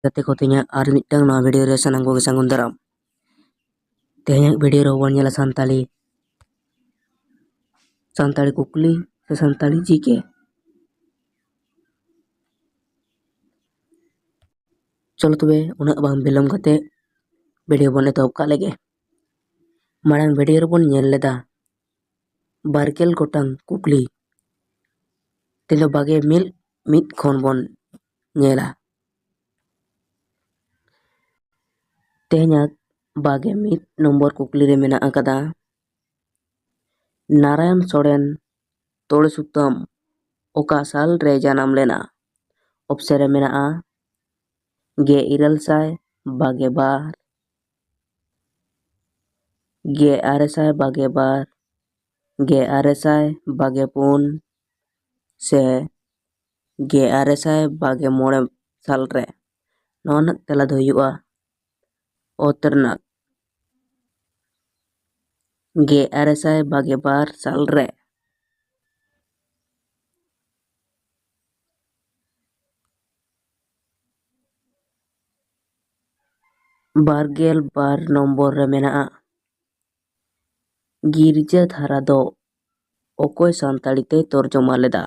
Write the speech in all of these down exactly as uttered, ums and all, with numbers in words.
ᱜᱟᱛᱮ ᱠᱚ ᱛᱤᱧᱟᱹ ᱟᱨ ᱢᱤᱫᱴᱟᱝ ᱱᱟᱣᱟ video ᱨᱮ ᱥᱟᱱᱟᱢ ᱠᱚᱜᱮ ᱥᱟᱹᱜᱩᱱ ᱫᱟᱨᱟᱢ᱾ ᱛᱮᱦᱮᱧᱟᱜ video ᱨᱮᱦᱚᱸ ᱵᱚᱱ ᱧᱮᱞᱟ ᱥᱟᱱᱛᱟᱲᱤ, ᱥᱟᱱᱛᱟᱲᱤ ᱠᱩᱠᱞᱤ ᱥᱮ ᱥᱟᱱᱛᱟᱲᱤ G K᱾ ᱪᱚᱞᱚ ᱛᱚᱵᱮ ᱩᱱᱟᱹᱜ ᱵᱟᱝ ᱵᱤᱞᱚᱢ ᱠᱟᱛᱮ video ᱵᱚᱱ ᱮᱛᱚᱦᱚᱵ ᱠᱟᱜ ᱞᱮᱜᱮ᱾ ᱢᱟᱲᱟᱝ video ᱨᱮᱵᱚᱱ ᱧᱮᱞ ᱞᱮᱫᱟ ᱵᱟᱨᱜᱮᱞ ᱜᱚᱴᱟᱝ ᱠᱩᱠᱞᱤ᱾ ᱛᱮᱦᱮᱧ ᱫᱚ ᱵᱟᱜᱮ ᱢᱤᱫ, ᱢᱤᱫ ᱠᱷᱚᱱ ᱵᱚᱱ ᱧᱮᱞᱟ᱾ ᱛᱮᱦᱮᱧᱟᱜ ᱵᱟᱜᱮ ᱢᱤᱫ ᱱᱚᱢᱵᱚᱨ ᱠᱩᱠᱞᱤ ᱨᱮ ᱢᱮᱱᱟᱜ ᱟᱠᱟᱫᱟ, ᱱᱟᱨᱟᱭᱚᱱ ᱥᱚᱨᱮᱱ ᱛᱚᱲᱮ ᱥᱩᱛᱟᱹᱢ ᱚᱠᱟ ᱥᱟᱞ ᱨᱮ ᱡᱟᱱᱟᱢ ᱞᱮᱱᱟ? Option ᱨᱮ ᱢᱮᱱᱟᱜᱼᱟ ᱜᱮ ᱤᱨᱟᱹᱞ ᱥᱟᱭ ᱵᱟᱜᱮ ᱵᱟᱨ, ᱜᱮ ᱟᱨᱮ ᱥᱟᱭ ᱵᱟᱜᱮ ᱵᱟᱨ, ᱜᱮ ᱟᱨᱮ ᱥᱟᱭ ᱵᱟᱜᱮ ᱯᱩᱱ ᱥᱮ ᱜᱮ ᱟᱨᱮ ᱥᱟᱭ ᱵᱟᱜᱮ ᱢᱚᱬᱮ ᱥᱟᱞ ᱨᱮ᱾ ᱱᱚᱣᱟ ᱨᱮᱱᱟᱜ ᱛᱮᱞᱟ ᱫᱚ ᱦᱩᱭᱩᱜᱼᱟ ᱚᱛ ᱨᱮᱱᱟᱜ ᱜᱮ ᱟᱨᱮ ᱥᱟᱭ ᱵᱟᱜᱮ ᱵᱟᱨ ᱥᱟᱞ ᱨᱮ᱾ ᱵᱟᱨᱜᱮᱞ ᱵᱟᱨ ᱱᱚᱢᱵᱚᱨ ᱨᱮ ᱢᱮᱱᱟᱜᱼᱟ ᱜᱤᱨᱡᱟᱹ ᱫᱷᱟᱨᱟ ᱫᱚ ᱚᱠᱚᱭ ᱥᱟᱱᱛᱟᱲᱤ ᱛᱮ ᱛᱚᱨᱡᱚᱢᱟ ᱞᱮᱫᱟ?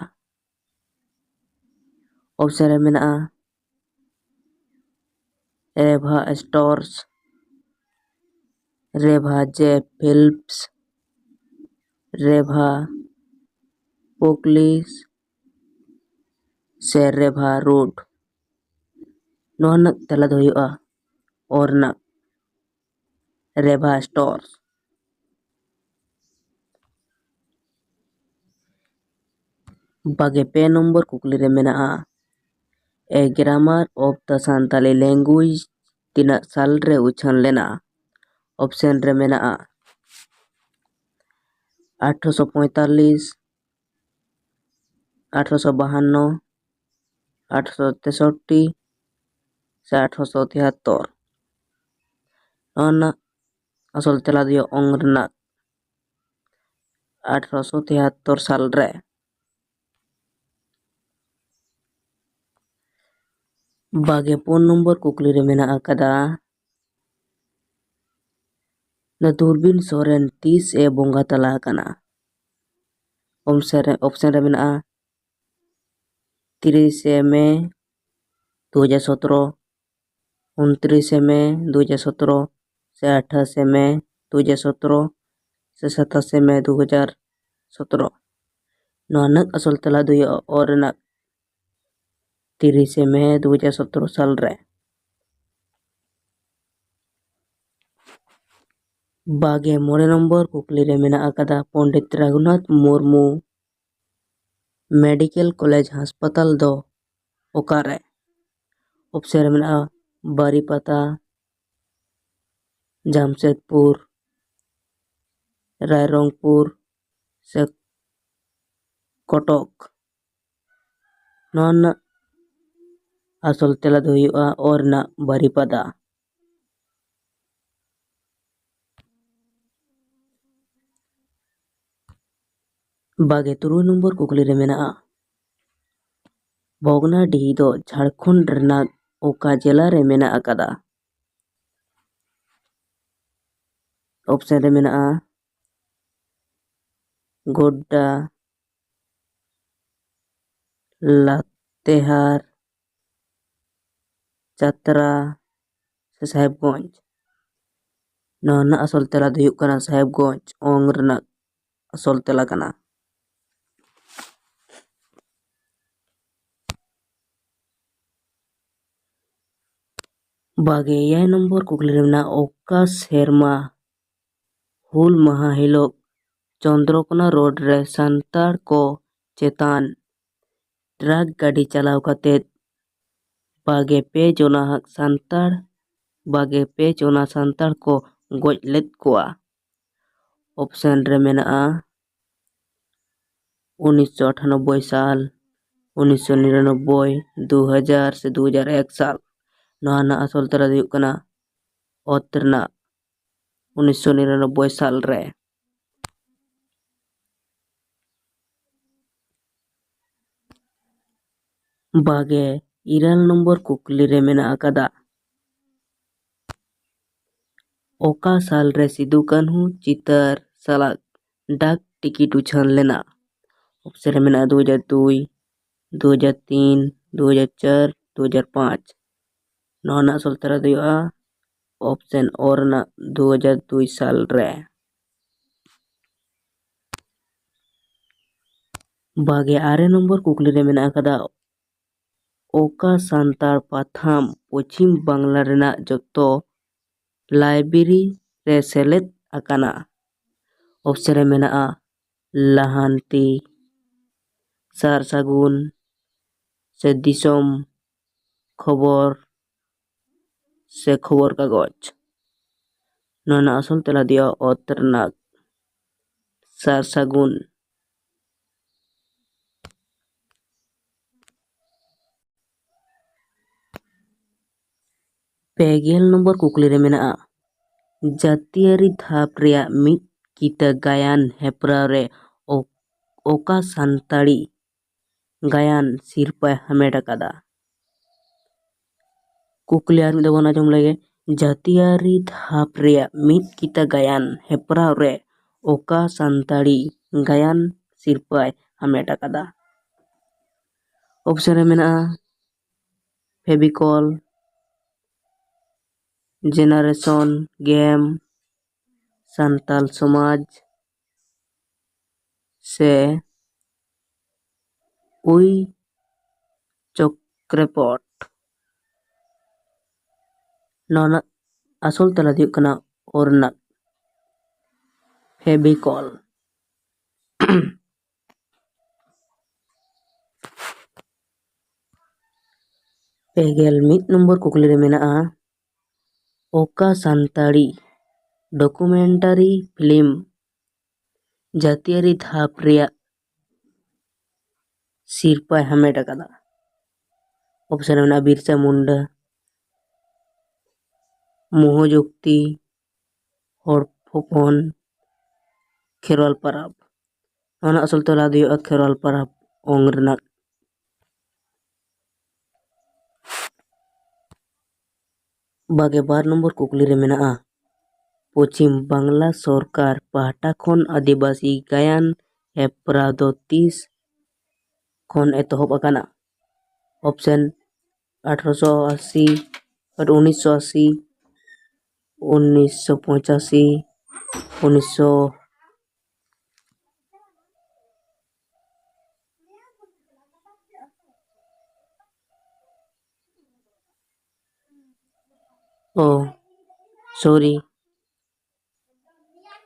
Option ᱨᱮ ᱢᱮᱱᱟᱜᱼᱟ ᱨᱮᱵᱷᱟ ᱥᱴᱚᱨᱥ, ᱨᱮᱵᱷᱟ ᱡᱮ ᱯᱷᱤᱞᱯᱥ, ᱨᱮᱵᱷᱟ ᱯᱳᱠᱞᱤᱥ ᱥᱮ ᱨᱮᱵᱷᱟ ᱨᱩᱰ᱾ ᱱᱚᱣᱟ ᱨᱮᱱᱟᱜ ᱛᱮᱞᱟ ᱫᱚ ᱦᱩᱭᱩᱜᱼᱟ ᱚ ᱨᱮᱱᱟᱜ ᱨᱮᱵᱷᱟ ᱥᱴᱚᱨᱥ᱾ ᱵᱟᱜᱮ ᱯᱮ ᱱᱚᱢᱵᱚᱨ ᱠᱩᱠᱞᱤ ᱨᱮ ᱢᱮᱱᱟᱜᱼᱟ, A Grammar of the Santali Language ᱛᱤᱱᱟᱹᱜ ᱥᱟᱞ ᱨᱮ ᱩᱪᱷᱟᱹᱱ ᱞᱮᱱᱟ? Option ᱨᱮ ᱢᱮᱱᱟᱜᱼᱟ ᱟᱴᱷᱨᱚᱥᱚ ᱯᱚᱸᱭᱛᱟᱞᱞᱤᱥ, ᱟᱴᱷᱨᱚᱥᱚ ᱵᱟᱦᱟᱱᱱᱚ, ᱟᱴᱷᱨᱚᱥᱚ ᱛᱮᱥᱚᱴᱴᱤ ᱥᱮ ᱟᱴᱷᱨᱚᱥᱚ ᱛᱤᱦᱟᱛᱛᱚᱨ᱾ ᱱᱚᱣᱟ ᱨᱮᱱᱟᱜ ᱟᱥᱚᱞ ᱛᱮᱞᱟ ᱫᱚ ᱦᱩᱭᱩᱜᱼᱟ ᱚᱝ ᱨᱮᱱᱟᱜ ᱟᱴᱷᱨᱚᱥᱚ ᱛᱤᱦᱟᱛᱛᱚᱨ ᱥᱟᱞ ᱨᱮ᱾ ᱵᱟᱜᱮ ᱯᱩᱱ ᱱᱚᱢᱵᱚᱨ ᱠᱩᱠᱞᱤ ᱨᱮ ᱢᱮᱱᱟᱜ ᱟᱠᱟᱫᱟ, ᱫᱩᱨᱵᱤᱱ ᱥᱚᱨᱮᱱ ᱛᱤᱥ ᱮ ᱵᱚᱸᱜᱟ ᱛᱟᱞᱟ ᱟᱠᱟᱱᱟ? ᱚᱯᱥᱮᱱ ᱨᱮ, ᱚᱯᱥᱮᱱ ᱨᱮ ᱢᱮᱱᱟᱜᱼᱟ ᱛᱤᱨᱤᱥᱮ ᱢᱮ ᱫᱩ ᱦᱟᱡᱟᱨ ᱥᱚᱛᱨᱚ, ᱩᱱᱛᱨᱤᱥᱮ ᱢᱮ ᱫᱩ ᱦᱟᱡᱟᱨ ᱥᱚᱛᱨᱚ, ᱥᱮ ᱟᱴᱷᱟᱥᱮ ᱢᱮ ᱫᱩ ᱦᱟᱡᱟᱨ ᱥᱚᱛᱨᱚ, ᱥᱮ ᱥᱟᱛᱟᱥᱮ ᱢᱮ ᱫᱩ ᱦᱟᱡᱟᱨ ᱥᱚᱛᱨᱚ᱾ ᱱᱚᱣᱟ ᱨᱮᱱᱟᱜ ᱟᱥᱚᱞ ᱛᱮᱞᱟ ᱫᱚ ᱦᱩᱭᱩᱜᱼᱟ ᱚ ᱨᱮᱱᱟᱜ ᱛᱤᱨᱤᱥᱮ ᱢᱮ ᱫᱩ ᱦᱟᱡᱟᱨ ᱥᱚᱛᱨᱚ ᱥᱟᱞ ᱨᱮ᱾ ᱵᱟᱜᱮ ᱢᱚᱬᱮ ᱱᱚᱢᱵᱚᱨ ᱠᱩᱠᱞᱤ ᱨᱮ ᱢᱮᱱᱟᱜ ᱟᱠᱟᱫᱟ, ᱯᱚᱱᱰᱤᱛ ᱨᱟᱹᱜᱷᱩᱱᱟᱛᱷ ᱢᱩᱨᱢᱩ ᱢᱮᱰᱤᱠᱮᱞ ᱠᱚᱞᱮᱡᱽ ᱦᱟᱥᱯᱟᱛᱟᱞ ᱫᱚ ᱚᱠᱟᱨᱮ? ᱚᱯᱥᱮᱱ ᱨᱮ ᱢᱮᱱᱟᱜᱼᱟ ᱵᱟᱨᱤᱯᱟᱛᱟ, ᱡᱟᱢᱥᱮᱫᱽᱯᱩᱨ, ᱨᱟᱭᱨᱚᱝᱯᱩᱨ ᱥᱮ ᱠᱚᱴᱚᱠ᱾ ᱱᱚᱣᱟ ᱨᱮᱱᱟᱜ ᱟᱥᱚᱞ ᱛᱮᱞᱟ ᱫᱚ ᱦᱩᱭᱩᱜᱼᱟ ᱚ ᱨᱮᱱᱟᱜ ᱵᱟᱨᱤᱯᱟᱫᱟ᱾ ᱵᱟᱜᱮ ᱛᱩᱨᱩᱭ ᱱᱚᱢᱵᱚᱨ ᱠᱩᱠᱞᱤ ᱨᱮ ᱢᱮᱱᱟᱜᱼᱟ, ᱵᱷᱚᱜᱽᱱᱟᱰᱤᱦᱤ ᱫᱚ ᱡᱷᱟᱲᱠᱷᱚᱸᱰ ᱨᱮᱱᱟᱜ ᱚᱠᱟ ᱡᱮᱞᱟ ᱨᱮ ᱢᱮᱱᱟᱜ ᱟᱠᱟᱫᱟ? ᱚᱯᱥᱮᱱ ᱨᱮ ᱢᱮᱱᱟᱜᱼᱟ ᱜᱳᱰᱰᱟ, ᱞᱟᱛᱮᱦᱟᱨ, ᱪᱟᱛᱨᱟ ᱥᱮ ᱥᱟᱦᱮᱵᱽᱜᱚᱸᱡᱽ᱾ ᱱᱚᱣᱟ ᱨᱮᱱᱟᱜ ᱟᱥᱚᱞ ᱛᱮᱞᱟ ᱫᱚ ᱦᱩᱭᱩᱜ ᱠᱟᱱᱟ ᱥᱟᱦᱮᱵᱽᱜᱚᱸᱡᱽ ᱚᱝ ᱨᱮᱱᱟᱜ ᱟᱥᱚᱞ ᱛᱮᱞᱟ ᱠᱟᱱᱟ᱾ ᱵᱟᱜᱮ ᱮᱭᱟᱭ ᱱᱚᱢᱵᱚᱨ ᱠᱩᱠᱞᱤ ᱨᱮ ᱢᱮᱱᱟᱜᱼᱟ, ᱚᱠᱟ ᱥᱮᱨᱢᱟ ᱦᱩᱞ ᱢᱟᱦᱟ ᱦᱤᱞᱳᱜ ᱪᱚᱱᱫᱨᱚᱠᱳᱱᱟ ᱨᱳᱰ ᱨᱮ ᱥᱟᱱᱛᱟᱲ ᱠᱚ ᱪᱮᱛᱟᱱ ᱴᱨᱟᱠ ᱜᱟᱹᱰᱤ ᱪᱟᱞᱟᱣ ᱠᱟᱛᱮ ᱵᱟᱜᱮ ᱯᱮ ᱡᱚᱱᱟ ᱥᱟᱱᱛᱟᱲ, ᱵᱟᱜᱮ ᱯᱮ ᱡᱚᱱᱟ ᱥᱟᱱᱛᱟᱲ ᱠᱚ ᱜᱚᱡ ᱞᱮᱫ ᱠᱚᱣᱟ? ᱚᱯᱥᱮᱱ ᱨᱮ ᱢᱮᱱᱟᱜᱼᱟ ᱩᱱᱤᱥᱥᱚ ᱟᱴᱷᱟᱱᱚᱵᱵᱳᱭ ᱥᱟᱞ, ᱩᱱᱤᱥᱥᱚ ᱱᱤᱨᱟᱱᱚᱵᱵᱳᱭ, ᱫᱩ ᱦᱟᱡᱟᱨ ᱥᱮ ᱫᱩ ᱦᱟᱡᱟᱨ ᱮᱠ ᱥᱟᱞ᱾ ᱱᱚᱣᱟ ᱨᱮᱱᱟᱜ ᱟᱥᱚᱞ ᱛᱮᱞᱟ ᱫᱚ ᱦᱩᱭᱩᱜ ᱠᱟᱱᱟ ᱚᱛ ᱨᱮᱱᱟᱜ ᱩᱱᱤᱥᱥᱚ ᱱᱤᱨᱟᱱᱚᱵᱵᱳᱭ ᱥᱟᱞ ᱨᱮ᱾ ᱵᱟᱜᱮ ᱤᱨᱟᱹᱞ ᱱᱚᱢᱵᱚᱨ ᱠᱩᱠᱞᱤ ᱨᱮ ᱢᱮᱱᱟᱜ ᱟᱠᱟᱫᱟ, ᱚᱠᱟ ᱥᱟᱞ ᱨᱮ ᱥᱤᱫᱩ ᱠᱟᱹᱱᱦᱩ ᱪᱤᱛᱟᱹᱨ ᱥᱟᱞᱟᱜ ᱰᱟᱠ ᱴᱤᱠᱤᱴ ᱩᱪᱷᱟᱹᱱ ᱞᱮᱱᱟ? ᱚᱯᱥᱮᱱ ᱨᱮ ᱢᱮᱱᱟᱜᱼᱟ ᱫᱩ ᱦᱟᱡᱟᱨ ᱫᱩᱭ, ᱫᱩ ᱦᱟᱡᱟᱨ ᱛᱤᱱ, ᱫᱩ ᱦᱟᱡᱟᱨ ᱪᱟᱨ, ᱫᱩ ᱦᱟᱡᱟᱨ ᱯᱟᱸᱪ᱾ ᱱᱚᱣᱟ ᱨᱮᱱᱟᱜ ᱥᱚᱞ ᱛᱮᱞᱟ ᱫᱚ ᱦᱩᱭᱩᱜᱼᱟ ᱚᱯᱥᱮᱱ ᱚ ᱨᱮᱱᱟᱜ ᱫᱩ ᱦᱟᱡᱟᱨ ᱫᱩᱭ ᱥᱟᱞ ᱨᱮ᱾ ᱵᱟᱜᱮ ᱟᱨᱮ ᱱᱚᱢᱵᱚᱨ ᱠᱩᱠᱞᱤ ᱨᱮ ᱢᱮᱱᱟᱜ ᱟᱠᱟᱫᱟ, ᱚᱠᱟ ᱥᱟᱱᱛᱟᱲ ᱯᱟᱛᱷᱟᱢ ᱯᱚᱪᱷᱤᱢ ᱵᱟᱝᱞᱟ ᱨᱮᱱᱟᱜ ᱡᱚᱛᱚ ᱞᱟᱭᱵᱨᱮᱨᱤ ᱨᱮ ᱥᱮᱞᱮᱫ ᱟᱠᱟᱱᱟ? ᱚᱯᱥᱮᱱ ᱨᱮ ᱢᱮᱱᱟᱜᱼᱟ ᱞᱟᱦᱟᱱᱛᱤ, ᱥᱟᱨ ᱥᱟᱹᱜᱩᱱ, ᱥᱮ ᱫᱤᱥᱚᱢ ᱠᱷᱚᱵᱚᱨ, ᱥᱮ ᱠᱷᱚᱵᱚᱨ ᱠᱟᱜᱚᱡᱽ᱾ ᱱᱚᱣᱟ ᱨᱮᱱᱟᱜ ᱟᱥᱚᱞ ᱛᱮᱞᱟ ᱫᱚ ᱦᱩᱭᱩᱜᱼᱟ ᱚᱛ ᱨᱮᱱᱟᱜ ᱥᱟᱨ ᱥᱟᱹᱜᱩᱱ᱾ ᱯᱮ ᱜᱮᱞ ᱱᱚᱢᱵᱚᱨ ᱠᱩᱠᱞᱤ ᱨᱮ ᱢᱮᱱᱟᱜᱼᱟ, ᱡᱟᱹᱛᱤᱭᱟᱹᱨᱤ ᱫᱷᱟᱯ ᱨᱮᱭᱟᱜ ᱢᱤᱫ ᱠᱤᱛᱟᱹ ᱜᱟᱭᱟᱱ ᱦᱮᱯᱨᱟᱣ ᱨᱮ ᱚ-, ᱚᱠᱟ ᱥᱟᱱᱛᱟᱲᱤ ᱜᱟᱭᱟᱱ ᱥᱤᱨᱯᱟᱹᱭ ᱦᱟᱢᱮᱴ ᱟᱠᱟᱫᱟ? ᱠᱩᱠᱞᱤ ᱟᱨ ᱢᱤᱫ ᱫᱷᱟᱣ ᱵᱚᱱ ᱟᱸᱡᱚᱢ ᱞᱮᱜᱮ, ᱡᱟᱹᱛᱤᱭᱟᱹᱨᱤ ᱫᱷᱟᱯ ᱨᱮᱭᱟᱜ ᱢᱤᱫ ᱠᱤᱛᱟᱹ ᱜᱟᱭᱟᱱ ᱦᱮᱯᱨᱟᱣ ᱨᱮ ᱚᱠᱟ ᱥᱟᱱᱛᱟᱲᱤ ᱜᱟᱭᱟᱱ ᱥᱤᱨᱯᱟᱹᱭ ᱦᱟᱢᱮᱴ ᱟᱠᱟᱫᱟ? ᱚᱯᱥᱮᱱ ᱨᱮ ᱢᱮᱱᱟᱜᱼᱟ ᱯᱷᱮᱵᱤᱠᱚᱞ, ᱡᱮᱱᱟᱨᱮᱥᱚᱱ ᱜᱮᱢ, ᱥᱟᱱᱛᱟᱞ ᱥᱚᱢᱟᱡᱽ, ᱥᱮ ᱩᱭ ᱪᱚᱠᱨᱮᱯᱚᱴ᱾ ᱱᱚᱣᱟ ᱨᱮᱱᱟᱜ ᱟᱥᱚᱞ ᱛᱮᱞᱟ ᱫᱚ ᱦᱩᱭᱩᱜ ᱠᱟᱱᱟ ᱚ ᱨᱮᱱᱟᱜ ᱯᱷᱮᱵᱤᱠᱚᱞ᱾ ᱯᱮ ᱜᱮᱞ ᱢᱤᱫ ᱱᱚᱢᱵᱚᱨ ᱠᱩᱠᱞᱤ ᱨᱮ ᱢᱮᱱᱟᱜᱼᱟ, ᱚᱠᱟ ᱥᱟᱱᱛᱟᱲᱤ ᱰᱚᱠᱩᱢᱮᱱᱴᱟᱨᱤ ᱯᱷᱤᱞᱢ ᱡᱟᱹᱛᱤᱭᱟᱹᱨᱤ ᱫᱷᱟᱯ ᱨᱮᱭᱟᱜ ᱥᱤᱨᱯᱟᱹᱭ ᱦᱟᱢᱮᱴ ᱟᱠᱟᱫᱟ? ᱚᱯᱥᱮᱱ ᱨᱮ ᱢᱮᱱᱟᱜᱼᱟ ᱵᱤᱨᱥᱟ ᱢᱩᱱᱰᱟ, ᱢᱳᱦ ᱡᱩᱠᱛᱤ, ᱦᱚᱲ ᱦᱚᱯᱚᱱ, ᱠᱷᱮᱨᱣᱟᱞ ᱯᱟᱨᱟᱵᱽ᱾ ᱱᱚᱣᱟ ᱨᱮᱱᱟᱜ ᱟᱥᱚᱞ ᱛᱮᱞᱟ ᱫᱚ ᱦᱩᱭᱩᱜᱼᱟ ᱠᱷᱮᱨᱣᱟᱞ ᱯᱟᱨᱟᱵᱽ ᱚᱝ ᱨᱮᱱᱟᱜ᱾ ᱵᱟᱜᱮ ᱵᱟᱨ ᱱᱚᱢᱵᱚᱨ ᱠᱩᱠᱞᱤ ᱨᱮ ᱢᱮᱱᱟᱜᱼᱟ, ᱯᱚᱪᱷᱤᱢ ᱵᱟᱝᱞᱟ ᱥᱚᱨᱠᱟᱨ ᱯᱟᱦᱴᱟ ᱠᱷᱚᱱ ᱟᱹᱫᱤᱵᱟᱹᱥᱤ ᱜᱟᱭᱟᱱ ᱦᱮᱯᱨᱟᱣ ᱫᱚ ᱛᱤᱥ ᱠᱷᱚᱱ ᱮᱛᱚᱦᱚᱵ ᱟᱠᱟᱱᱟ? ᱚᱯᱥᱮᱱ ᱟᱴᱷᱨᱚᱥᱚ ᱟᱥᱤ, ᱩᱱᱤᱥᱥᱚ ᱟᱥᱤ, ᱩᱱᱤᱥᱥᱚ ᱯᱚᱸᱪᱟᱥᱤ, ᱩᱱᱤᱥᱥᱚ ᱚ, ᱥᱚᱨᱤ᱾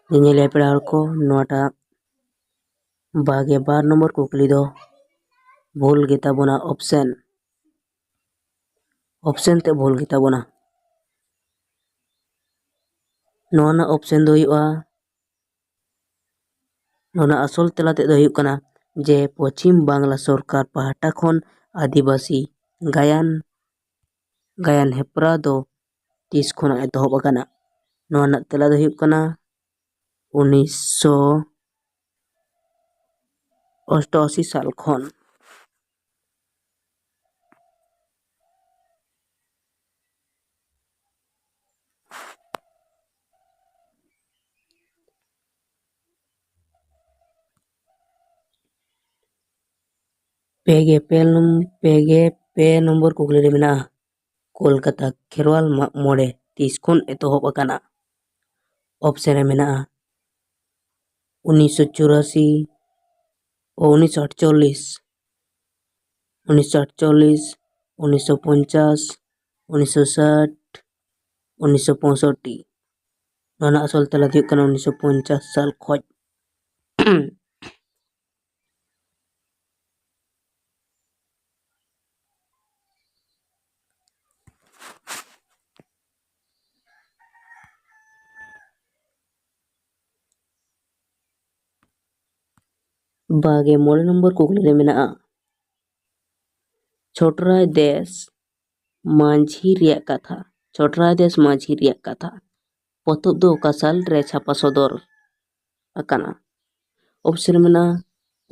ᱧᱮᱧᱮᱞᱤᱭᱟᱹ ᱯᱮᱲᱟ ᱦᱚᱲ ᱠᱚ, ᱱᱚᱣᱟᱴᱟᱜ ᱵᱟᱜᱮ ᱵᱟᱨ ᱱᱚᱢᱵᱚᱨ ᱠᱩᱠᱞᱤ ᱫᱚ ᱵᱷᱩᱞ ᱜᱮᱛᱟ ᱵᱚᱱᱟ, ᱚᱯᱥᱮᱱ᱾ ᱚᱯᱥᱮᱱ ᱛᱮ ᱵᱷᱩᱞ ᱜᱮᱛᱟ ᱵᱚᱱᱟ᱾ ᱱᱚᱣᱟ ᱨᱮᱱᱟᱜ ᱚᱯᱥᱮᱱ ᱫᱚ ᱦᱩᱭᱩᱜᱼᱟ, ᱱᱚᱣᱟ ᱨᱮᱱᱟᱜ ᱟᱥᱚᱞ ᱛᱮᱞᱟ ᱛᱮᱫ ᱫᱚ ᱦᱩᱭᱩᱜ ᱠᱟᱱᱟ ᱡᱮ ᱯᱚᱪᱷᱤᱢ ᱵᱟᱝᱞᱟ ᱥᱚᱨᱠᱟᱨ ᱯᱟᱦᱴᱟ ᱠᱷᱚᱱ ᱟᱹᱫᱤᱵᱟᱹᱥᱤ ᱜᱟᱭᱟᱱ, ᱜᱟᱭᱟᱱ ᱦᱮᱯᱨᱟᱣ ᱫᱚ ᱛᱤᱥ ᱠᱷᱚᱱᱟᱜ ᱮᱛᱚᱦᱚᱵ ᱟᱠᱟᱱᱟ? ᱱᱚᱣᱟ ᱨᱮᱱᱟᱜ ᱛᱮᱞᱟ ᱫᱚ ᱦᱩᱭᱩᱜ ᱠᱟᱱᱟ ᱩᱱᱤᱥᱥᱚ ᱚᱥᱴᱟᱥᱤ ᱥᱟᱞ ᱠᱷᱚᱱ᱾ ᱯᱮ ᱜᱮ ᱯᱮ ᱱᱚᱢ-, ᱯᱮ ᱜᱮ ᱯᱮ ᱱᱚᱢᱵᱚᱨ ᱠᱩᱠᱞᱤ ᱨᱮ ᱢᱮᱱᱟᱜᱼᱟ, ᱠᱳᱞᱠᱟᱛᱟ ᱠᱷᱮᱨᱣᱟᱞ ᱢᱟᱜ ᱢᱚᱬᱮ ᱛᱤᱥ ᱠᱷᱚᱱ ᱮᱛᱚᱦᱚᱵ ᱟᱠᱟᱱᱟ? ᱚᱯᱥᱮᱱ ᱨᱮ ᱢᱮᱱᱟᱜᱼᱟ ᱩᱱᱤᱥᱥᱚ ᱪᱩᱨᱟᱥᱤ, ᱳ, ᱩᱱᱤᱥᱥᱚ ᱟᱴᱪᱚᱞᱞᱤᱥ, ᱩᱱᱤᱥᱥᱚ ᱟᱴᱪᱚᱞᱞᱤᱥ, ᱩᱱᱤᱥᱥᱚ ᱯᱚᱧᱪᱟᱥ, ᱩᱱᱤᱥᱥᱚ ᱥᱟᱴ, ᱩᱱᱤᱥᱥᱚ ᱯᱚᱸᱭᱥᱚᱴᱴᱤ᱾ ᱱᱚᱣᱟ ᱨᱮᱱᱟᱜ ᱟᱥᱚᱞ ᱛᱮᱞᱟ ᱫᱚ ᱦᱩᱭᱩᱜ ᱠᱟᱱᱟ ᱩᱱᱤᱥᱥᱚ ᱯᱚᱧᱪᱟᱥ ᱥᱟᱞ ᱠᱷᱚᱡ᱾ ᱵᱟᱜᱮ ᱢᱚᱬᱮ ᱱᱚᱢᱵᱚᱨ ᱠᱩᱠᱞᱤ ᱨᱮ ᱢᱮᱱᱟᱜᱼᱟ, ᱪᱷᱚᱴᱨᱟᱭ ᱫᱮᱥ ᱢᱟᱹᱡᱷᱤ ᱨᱮᱭᱟᱜ ᱠᱟᱛᱷᱟ, ᱪᱷᱚᱴᱨᱟᱭ ᱫᱮᱥ ᱢᱟᱹᱡᱷᱤ ᱨᱮᱭᱟᱜ ᱠᱟᱛᱷᱟ ᱯᱚᱛᱚᱵ ᱫᱚ ᱚᱠᱟ ᱥᱟᱞ ᱨᱮ ᱪᱷᱟᱯᱟ ᱥᱚᱫᱚᱨ ᱟᱠᱟᱱᱟ? ᱚᱯᱥᱮᱱ ᱢᱮᱱᱟᱜᱼᱟ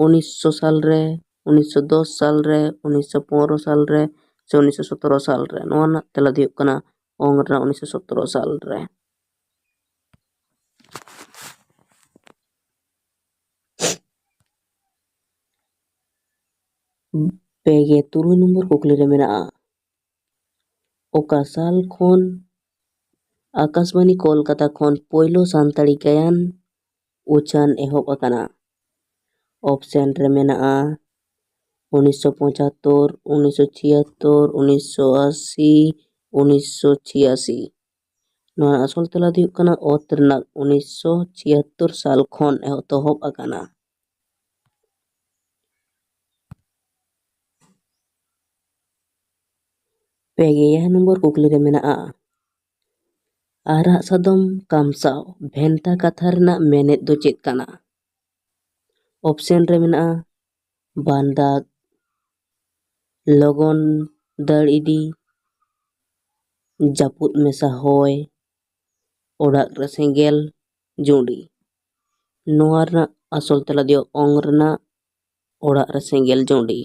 ᱩᱱᱤᱥᱥᱚ ᱥᱟᱞ ᱨᱮ, ᱩᱱᱤᱥᱥᱚ ᱫᱚᱥ ᱥᱟᱞ ᱨᱮ, ᱩᱱᱤᱥᱥᱚ ᱯᱚᱱᱨᱚ ᱥᱟᱞ ᱨᱮ, ᱥᱮ ᱩᱱᱤᱥᱥᱚ ᱥᱚᱛᱨᱚ ᱥᱟᱞ ᱨᱮ᱾ ᱱᱚᱣᱟ ᱨᱮᱱᱟᱜ ᱛᱮᱞᱟ ᱫᱚ ᱦᱩᱭᱩᱜ ᱠᱟᱱᱟ ᱚᱝ ᱨᱮᱱᱟᱜ ᱩᱱᱤᱥᱥᱚ ᱥᱚᱛᱨᱚ ᱥᱟᱞ ᱨᱮ᱾ ᱯᱮ ᱜᱮ ᱛᱩᱨᱩᱭ ᱱᱚᱢᱵᱚᱨ ᱠᱩᱠᱞᱤ ᱨᱮ ᱢᱮᱱᱟᱜᱼᱟ, ᱚᱠᱟ ᱥᱟᱞ ᱠᱷᱚᱱ ᱟᱠᱟᱥᱵᱟᱱᱤ ᱠᱳᱞᱠᱟᱛᱟ ᱠᱷᱚᱱ ᱯᱳᱭᱞᱳ ᱥᱟᱱᱛᱟᱲᱤ ᱜᱟᱭᱟᱱ ᱩᱪᱷᱟᱹᱱ ᱮᱦᱚᱵ ᱟᱠᱟᱱᱟ? ᱚᱯᱥᱮᱱ ᱨᱮ ᱢᱮᱱᱟᱜᱼᱟ ᱩᱱᱤᱥᱥᱚ ᱯᱚᱸᱪᱟᱛᱛᱳᱨ, ᱩᱱᱤᱥᱥᱚ ᱪᱷᱤᱭᱟᱛᱛᱳᱨ, ᱩᱱᱤᱥᱥᱚ ᱟᱥᱤ, ᱩᱱᱤᱥᱥᱚ ᱪᱷᱤᱭᱟᱥᱤ᱾ ᱱᱚᱣᱟ ᱟᱥᱚᱞ ᱛᱮᱞᱟ ᱫᱚ ᱦᱩᱭᱩᱜ ᱠᱟᱱᱟ ᱚᱛ ᱨᱮᱱᱟᱜ ᱩᱱᱤᱥᱥᱚ ᱪᱷᱤᱭᱟᱛᱛᱳᱨ ᱥᱟᱞ ᱠᱷᱚᱱ ᱮᱛᱚᱦᱚᱵ ᱟᱠᱟᱱᱟ᱾ ᱯᱮ ᱜᱮ ᱮᱭᱟᱭ ᱱᱚᱢᱵᱚᱨ ᱠᱩᱠᱞᱤ ᱨᱮ ᱢᱮᱱᱟᱜᱼᱟ, ᱟᱨᱟᱜ ᱥᱟᱫᱚᱢ ᱠᱟᱢᱥᱟᱣ ᱵᱷᱮᱱᱛᱟ ᱠᱟᱛᱷᱟ ᱨᱮᱱᱟᱜ ᱢᱮᱱᱮᱫ ᱫᱚ ᱪᱮᱫ ᱠᱟᱱᱟ? ᱚᱯᱥᱮᱱ ᱨᱮ ᱢᱮᱱᱟᱜᱼᱟ ᱵᱟᱱᱫᱟᱜ, ᱞᱚᱜᱚᱱ ᱫᱟᱹᱲ ᱤᱫᱤ, ᱡᱟᱹᱯᱩᱫ ᱢᱮᱥᱟ ᱦᱚᱭ, ᱚᱲᱟᱜ ᱨᱮ ᱥᱮᱸᱜᱮᱞ ᱡᱩᱸᱰᱤ᱾ ᱱᱚᱣᱟ ᱨᱮᱱᱟᱜ ᱟᱥᱚᱞ ᱛᱮᱞᱟ ᱫᱚ ᱚᱝ ᱨᱮᱱᱟᱜ ᱚᱲᱟᱜ ᱨᱮ ᱥᱮᱸᱜᱮᱞ ᱡᱩᱸᱰᱤ᱾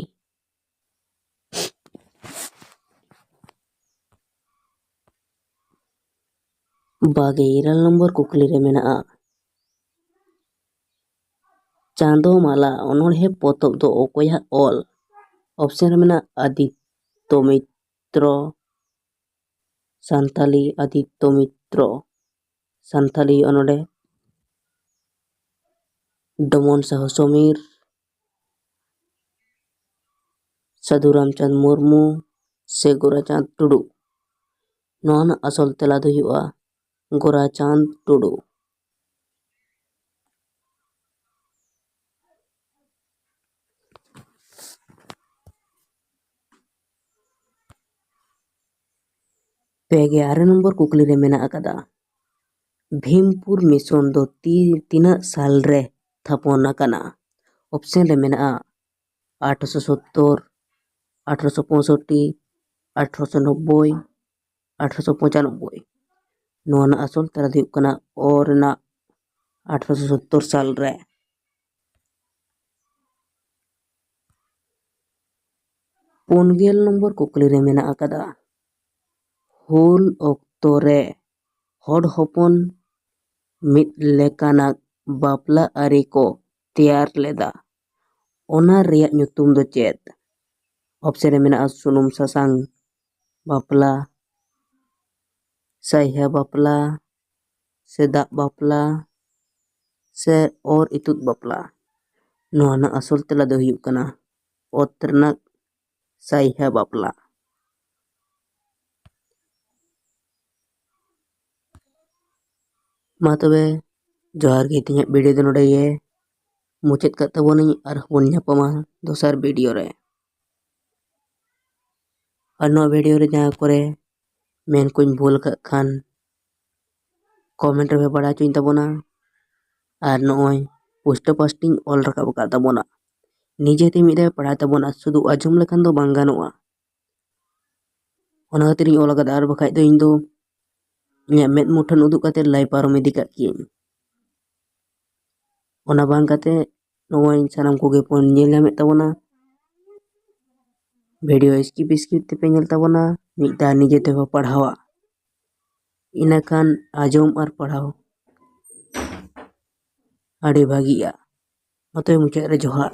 ᱵᱟᱜᱮ ᱤᱨᱟᱹᱞ ᱱᱚᱢᱵᱚᱨ ᱠᱩᱠᱞᱤ ᱨᱮ ᱢᱮᱱᱟᱜᱼᱟ, ᱪᱟᱸᱫᱚ ᱢᱟᱞᱟ ᱚᱱᱚᱬᱦᱮ ᱯᱚᱛᱚᱵ ᱫᱚ ᱚᱠᱚᱭᱟᱜ ᱚᱞ? ᱚᱯᱥᱮᱱ ᱨᱮ ᱢᱮᱱᱟᱜᱼᱟ ᱟᱫᱤᱛᱛᱚ ᱢᱤᱛᱨᱚ, ᱥᱟᱱᱛᱟᱞᱤ ᱟᱫᱤᱛᱛᱚ ᱢᱤᱛᱨᱚ, ᱥᱟᱱᱛᱟᱞᱤ ᱚᱱᱚᱬᱦᱮ ᱰᱚᱢᱚᱱ ᱥᱟᱦᱚ ᱥᱚᱢᱤᱨ, ᱥᱟᱹᱫᱷᱩ ᱨᱟᱢᱪᱟᱸᱫᱽ ᱢᱩᱨᱢᱩ ᱥᱮ ᱜᱳᱨᱟᱪᱟᱸᱫᱽ ᱴᱩᱰᱩ? ᱱᱚᱣᱟ ᱨᱮᱱᱟᱜ ᱟᱥᱚᱞ ᱛᱮᱞᱟ ᱫᱚ ᱦᱩᱭᱩᱜᱼᱟ ᱜᱳᱨᱟᱪᱟᱸᱫᱽ ᱴᱩᱰᱩ᱾ ᱯᱮ ᱜᱮ ᱟᱨᱮ ᱱᱚᱢᱵᱚᱨ ᱠᱩᱠᱞᱤ ᱨᱮ ᱢᱮᱱᱟᱜ ᱟᱠᱟᱫᱟ, ᱵᱷᱤᱢᱯᱩᱨ ᱢᱤᱥᱚᱱ ᱫᱚ ᱛᱤ-, ᱛᱤᱱᱟᱹᱜ ᱥᱟᱞ ᱨᱮ ᱛᱷᱟᱯᱚᱱ ᱟᱠᱟᱱᱟ? ᱚᱯᱥᱮᱱ ᱨᱮ ᱢᱮᱱᱟᱜᱼᱟ ᱟᱴᱷᱨᱚᱥᱚ ᱥᱳᱛᱛᱳᱨ, ᱟᱴᱷᱨᱚᱥᱚ ᱯᱚᱸᱭᱥᱚᱴᱴᱤ, ᱟᱴᱷᱨᱚᱥᱚ ᱱᱚᱵᱵᱳᱭ, ᱟᱴᱷᱨᱚᱥᱚ ᱯᱚᱸᱪᱟᱱᱚᱵᱵᱳᱭ᱾ ᱱᱚᱣᱟ ᱨᱮᱱᱟᱜ ᱟᱥᱚᱞ ᱛᱮᱞᱟ ᱫᱚ ᱦᱩᱭᱩᱜ ᱠᱟᱱᱟ ᱚ ᱨᱮᱱᱟᱜ ᱟᱴᱷᱨᱚᱥᱚ ᱥᱳᱛᱛᱳᱨ ᱥᱟᱞ ᱨᱮ᱾ ᱯᱩᱱ ᱜᱮᱞ ᱱᱚᱢᱵᱚᱨ ᱠᱩᱠᱞᱤ ᱨᱮ ᱢᱮᱱᱟᱜ ᱟᱠᱟᱫᱟ, ᱦᱩᱞ ᱚᱠᱛᱚ ᱨᱮ ᱦᱚᱲ ᱦᱚᱯᱚᱱ ᱢᱤᱫ ᱞᱮᱠᱟᱱᱟᱜ ᱵᱟᱯᱞᱟ ᱟᱹᱨᱤ ᱠᱚ ᱛᱮᱭᱟᱨ ᱞᱮᱫᱟ᱾ ᱚᱱᱟ ᱨᱮᱭᱟᱜ ᱧᱩᱛᱩᱢ ᱫᱚ ᱪᱮᱫ? ᱚᱯᱥᱮᱱ ᱨᱮ ᱢᱮᱱᱟᱜᱼᱟ ᱥᱩᱱᱩᱢ ᱥᱟᱥᱟᱝ ᱵᱟᱯᱞᱟ, ᱥᱟᱭᱦᱟ ᱵᱟᱯᱞᱟ, ᱥᱮ ᱫᱟᱜ ᱵᱟᱯᱞᱟ, ᱥᱮ ᱚᱨ ᱤᱛᱩᱫ ᱵᱟᱯᱞᱟ᱾ ᱱᱚᱣᱟ ᱨᱮᱱᱟᱜ ᱟᱥᱚᱞ ᱛᱮᱞᱟ ᱫᱚ ᱦᱩᱭᱩᱜ ᱠᱟᱱᱟ ᱚᱛ ᱨᱮᱱᱟᱜ ᱥᱟᱭᱦᱟ ᱵᱟᱯᱞᱟ᱾ ᱢᱟ ᱛᱚᱵᱮ, ᱡᱚᱦᱟᱨ ᱜᱮ, ᱛᱮᱦᱮᱧᱟᱜ ᱵᱷᱤᱰᱤᱭᱳ ᱫᱚ ᱱᱚᱰᱮ ᱜᱮ ᱢᱩᱪᱟᱹᱫ ᱠᱟᱜ ᱛᱟᱵᱚᱱᱟᱹᱧ, ᱟᱨᱦᱚᱸ ᱵᱚᱱ ᱧᱟᱯᱟᱢᱟ ᱫᱚᱥᱟᱨ ᱵᱷᱤᱰᱤᱭᱳ ᱨᱮ᱾ ᱟᱨ ᱱᱚᱣᱟ ᱵᱷᱤᱰᱤᱭᱳ ᱨᱮ ᱡᱟᱦᱟᱸ ᱠᱚᱨᱮ ᱢᱮᱱ ᱠᱚᱧ ᱵᱷᱩᱞ ᱟᱠᱟᱫ ᱠᱷᱟᱱ ᱠᱚᱢᱮᱱᱴ ᱨᱮᱯᱮ ᱵᱟᱲᱟᱭ ᱦᱚᱪᱚᱧ ᱛᱟᱵᱚᱱᱟ, ᱟᱨ ᱱᱚᱜᱼᱚᱭ ᱯᱳᱥᱴ ᱯᱟᱥᱴ ᱤᱧ ᱚᱞ ᱨᱟᱠᱟᱵ ᱟᱠᱟᱫ ᱛᱟᱵᱚᱱᱟ᱾ ᱱᱤᱡᱮᱛᱮ ᱢᱤᱫ ᱫᱷᱟᱣ ᱯᱟᱲᱦᱟᱣ ᱛᱟᱵᱚᱱᱟ, ᱥᱩᱫᱷᱩ ᱟᱸᱡᱚᱢ ᱞᱮᱠᱷᱟᱱ ᱫᱚ ᱵᱟᱝ ᱜᱟᱱᱚᱜᱼᱟ᱾ ᱚᱱᱟ ᱠᱷᱟᱹᱛᱤᱨ ᱤᱧ ᱚᱞ ᱟᱠᱟᱫᱟ, ᱟᱨ ᱵᱟᱠᱷᱟᱡ ᱫᱚ ᱤᱧ ᱫᱚ ᱤᱧᱟᱹᱜ ᱢᱮᱫ ᱢᱩᱴᱷᱟᱹᱱ ᱩᱫᱩᱜ ᱠᱟᱛᱮ ᱞᱟᱭ ᱯᱟᱨᱚᱢ ᱤᱫᱤ ᱠᱟᱜ ᱠᱤᱭᱟᱹᱧ᱾ ᱚᱱᱟ ᱵᱟᱝ ᱠᱟᱛᱮ ᱱᱚᱜᱼᱚᱭ ᱥᱟᱱᱟᱢ ᱠᱚᱜᱮ ᱵᱚᱱ ᱧᱮᱞ ᱧᱟᱢᱮᱫ ᱛᱟᱵᱚᱱᱟ, ᱵᱷᱤᱰᱤᱭᱳ ᱥᱠᱤᱯ ᱥᱠᱤᱯ ᱛᱮᱯᱮ ᱧᱮᱞ ᱛᱟᱵᱚᱱᱟ, ᱢᱤᱫ ᱫᱷᱟᱣ ᱱᱤᱡᱮ ᱛᱮᱯᱮ ᱯᱟᱲᱦᱟᱣᱟ, ᱤᱱᱟᱹᱠᱷᱟᱱ ᱟᱸᱡᱚᱢ ᱟᱨ ᱯᱟᱲᱦᱟᱣ ᱟᱹᱰᱤ ᱵᱷᱟᱹᱜᱤᱜᱼᱟ᱾ ᱢᱟ ᱛᱚᱵᱮ ᱢᱩᱪᱟᱹᱫ ᱨᱮ ᱡᱚᱦᱟᱨ᱾